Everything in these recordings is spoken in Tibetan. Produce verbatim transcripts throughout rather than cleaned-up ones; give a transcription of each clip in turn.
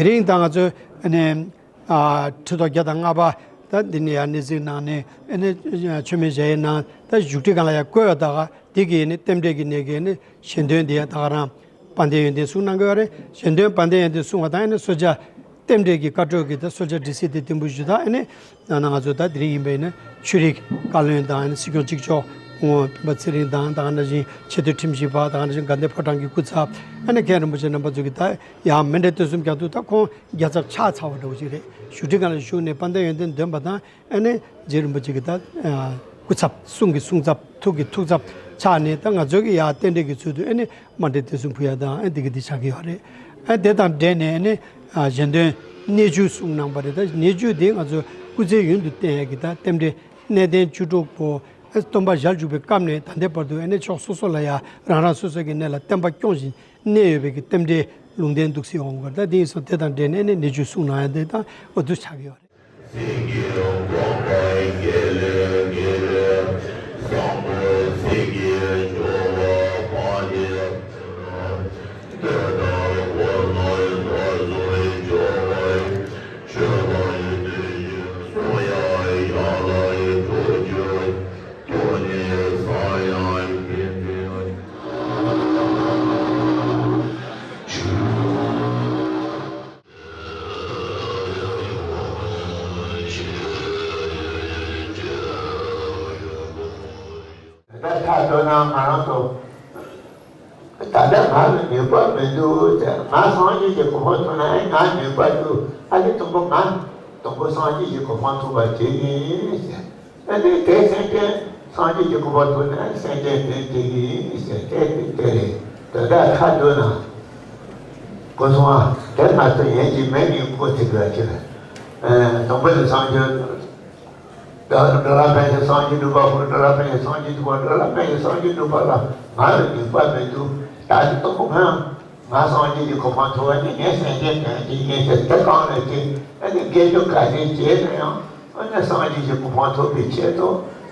དེ་རིང་ད་ང་ཚོས་ཨ་ནི་ཨ་ཁྲི་ཐོག་བརྒྱ་དང་ལྔ་པ་ད་འདི་ནས་ཡར་གནས་གཟིགས་གནང་ནས་ཨ་ནི་མཆོད་མེ་བཞེས་གནང་། ད་བཞུགས་ཁྲི་སྒང་ལ་ཡར་བཀོད་པ་ད་ག་འདི་གི་ཨ་ནི་རྟེན་འབྲེལ་གྱི་གནས་ཀྱི་ཨ་ནི་ཞལ་འདོན་འདི་ཡང་ད་ག་རང་དཔལ་ལྡན་ཡོན་ཏན་གསུང་གནང་གི་ཡོད་རེད། ཞལ་འདོན་དཔལ་ལྡན་ཡོན་ཏན་གསུང་བ་དང་ཨ་ནི་གསོལ་ཇ་རྟེན་འབྲེལ་གྱི་བཀའ་གྲོས་ཀྱི་ད་གསོལ་ཇ་འབྲི་སྲིད་དེ་བསྟན་འབུལ་ཞུ་དང་། ཨ་ནི་ནང་ན་ང་ཚོ་ད་དེ་རིང་ཡིན་པ་ཡིན་ན་ཆོས་རིག་བཀའ་བློན་དང་ཨ་ནི་སྲིད་སྐྱོང་གཅིག་ལྕོགས་སྐུ་ངོ་སྤེན་པ་ཚེ་རིང་དང་། ད་ག་ནང་བཞིན་ཆེས་མཐོའི་ཁྲིམས་ཞིབ་པ། ད་ག་ནང་བཞིན་དགའ་ལྡན་ཕོ་བྲང་གི་སྐུ་ཚབ། ཨ་ནི་མཁན་རིན་པོ་ཆེ་རྣམ་པ་ཚོ་གིས་ད་ཡང་མཎྜལ་སྟོན་གསུམ་རྒྱག་དུས་ད་ཁོང་རྒྱལ་ཚབ་ཆགས་ཚར་བ་འདྲ་བོ་ཞིག་རེད། བཞུགས་ཁྲི་སྒང་ལ་བཞུགས་ནས་དཔལ་ལྡན་ཡོན་ཏན་འདོན་པ་དང་། ཨ་ནི་རྗེ་རིན་པོ་ཆེ་གི་ད་སྐུ་ཚབ། གསུང་གི་གསུང་ཚབ། ཐུགས་ཀྱི་ཐུགས་ཚབ་ཆགས་ནས་ད་ང་ཚོ་གི་ཡར་རྟེན་འབྲེལ་གྱི་ཚུལ་དུ་ཨ་ནི་མཎྜལ་སྟོན་གསུམ་ཕུལ་ཡ་དང་ཨ་འདི་གི་འདི་ཆགས་ཀྱི་ཡོད་རེད། ཨ་དེ་དང་འབྲེལ་ནས་ཨ་ནི་ཞལ་འདོན་གནས་མཇུག་གསུང་གནང་བ་རེད། ད་གནས་མཇུག་འདི་ང་ཚོ་སྐུ་ཚེ་ཡུན་དུ་བརྟན་ཡ་གི་ད་རྟེན་འབྲེལ་གནས་བརྟན་བཅུ་དྲུག་པོ། ཨ་སྟོན་པ་ཞལ་བཞུགས་པའི་སྐབས་ནས་ད་ལྟའི་བར་དུ་ཨ་ནི་ཕྱོགས་སོ་སོ་ལ་ཡ་རང་རང་སོ་སོ་གི་གནས་ལ་བསྟན་པ་སྐྱོང་བཞིན་གནས་ཡོད་པའི་གི་རྟེན་འབྲེལ་ལུང་བསྟན་འདུག་སེ་ཡོང་གི་ཡོད་རེད། ད་དེ་ཡིན་སོང་དེ་དང་འབྲེལ་ནས་ཨ་ནི་གནས་མཇུག་གསུང་གནང་ཡ་དེ་དང་འོ་འདུག་ཆགས་ཀྱི་ཡོད་རེད། ད་ཐག་གཅོད་ན་ང་རང་ཚོ་ད་ལྟ་ང་ལ་ནུས་པ་མི་འདུག་ཟེར། ང་སངས་རྒྱས་ཀྱི་གོ་འཕང་ཐོབ་ན་ང་ནུས་པ་འདུག་ཨ་ནི་དང་པོ་ང་དང་པོ་སངས་རྒྱས་ཀྱི་གོ་འཕང་ཐོབ་པ་བྱེད་ཡིན་ཟེར། ཨ་ནི་དེ་སེམས་ཅན་སངས་རྒྱས་ཀྱི་གོ་འཕང་ཐོབ་ན་སེམས་ཅན་དོན་བྱེད་ཀྱི་ཡིན་ཟེར། དེ་དེ་དེ་རེད། དོན་དག་ཁ་བསྡུ་ན་གོ་སོང་ཨ། དེ་ང་ཚོ་ཡན་གྱི་མེད་ནས་འགོ་ཚུགས་པ་ཅིག་ཨ་དང་པོ་ནི་སངས་རྒྱས། འགྲོ་ལ་ཕན་ཕྱིར་སངས་རྒྱས་འགྲུབ་པ་ཕུལ། འགྲོ་ལ་ཕན་ཕྱིར་སངས་རྒྱས་འགྲུབ་པ། འགྲོ་ལ་ཕན་ཕྱིར་སངས་རྒྱས་འགྲུབ་པ་ལ་ང་ལ་ནུས་པ་མི་འདུག་ད་དེ་དང་པོ་ང་ང་སངས་རྒྱས་ཀྱི་གོ་འཕང་ཐོབ་པ་ནི་ངས་སེམས་ཅན་དོན་བྱེད་ཀྱི་ཡིན་ཟེར། དེ་གང་ལ་བྱེད། ཨ་ནི་དགེ་སྦྱོར་ག་ཚད་བྱས་ན་ཡང་ཨ་ནི་སངས་རྒྱས་ཀྱི་གོ་འཕང་ཐོབ་པའི་ཆེད་དུ་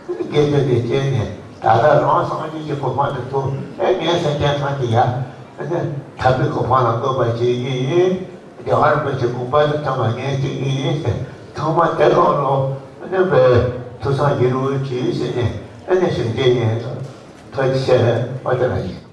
ཨ་ནི་དགེ་སྦྱོར་དེ་བྱས་ནས་ད་ལྟ་རང་སངས་རྒྱས་ཀྱི་གོ་འཕང་དེ་ཐོབ། ཨ་ངས་སེམས་ཅན་ཐམས་ཅད་ཡ་ཨ་ནི་ཐར་པའི་གོ་འཕང་ལ་འགོད་པ་བྱེད་ཀྱི་ཡིན། རྒྱལ་བ་རིན་པོ་ཆེ་དགོངས་པ་དེ་ཐོག་མ་ངས་བྱེད་ཀྱི་ཡིན་ཟེར། ཐོག་མ་དེ་གང་ལོ་ཨ་ནི་བའི་ཐུགས་བསམ་བཞེས་རོགས་གྱིས་ཟེར་ནས་ཨ་ནི་ཞུ་རྒྱུ་ཡིན། ཐུགས་རྗེ་ཆེ། བཀའ་དྲིན་ཆེ།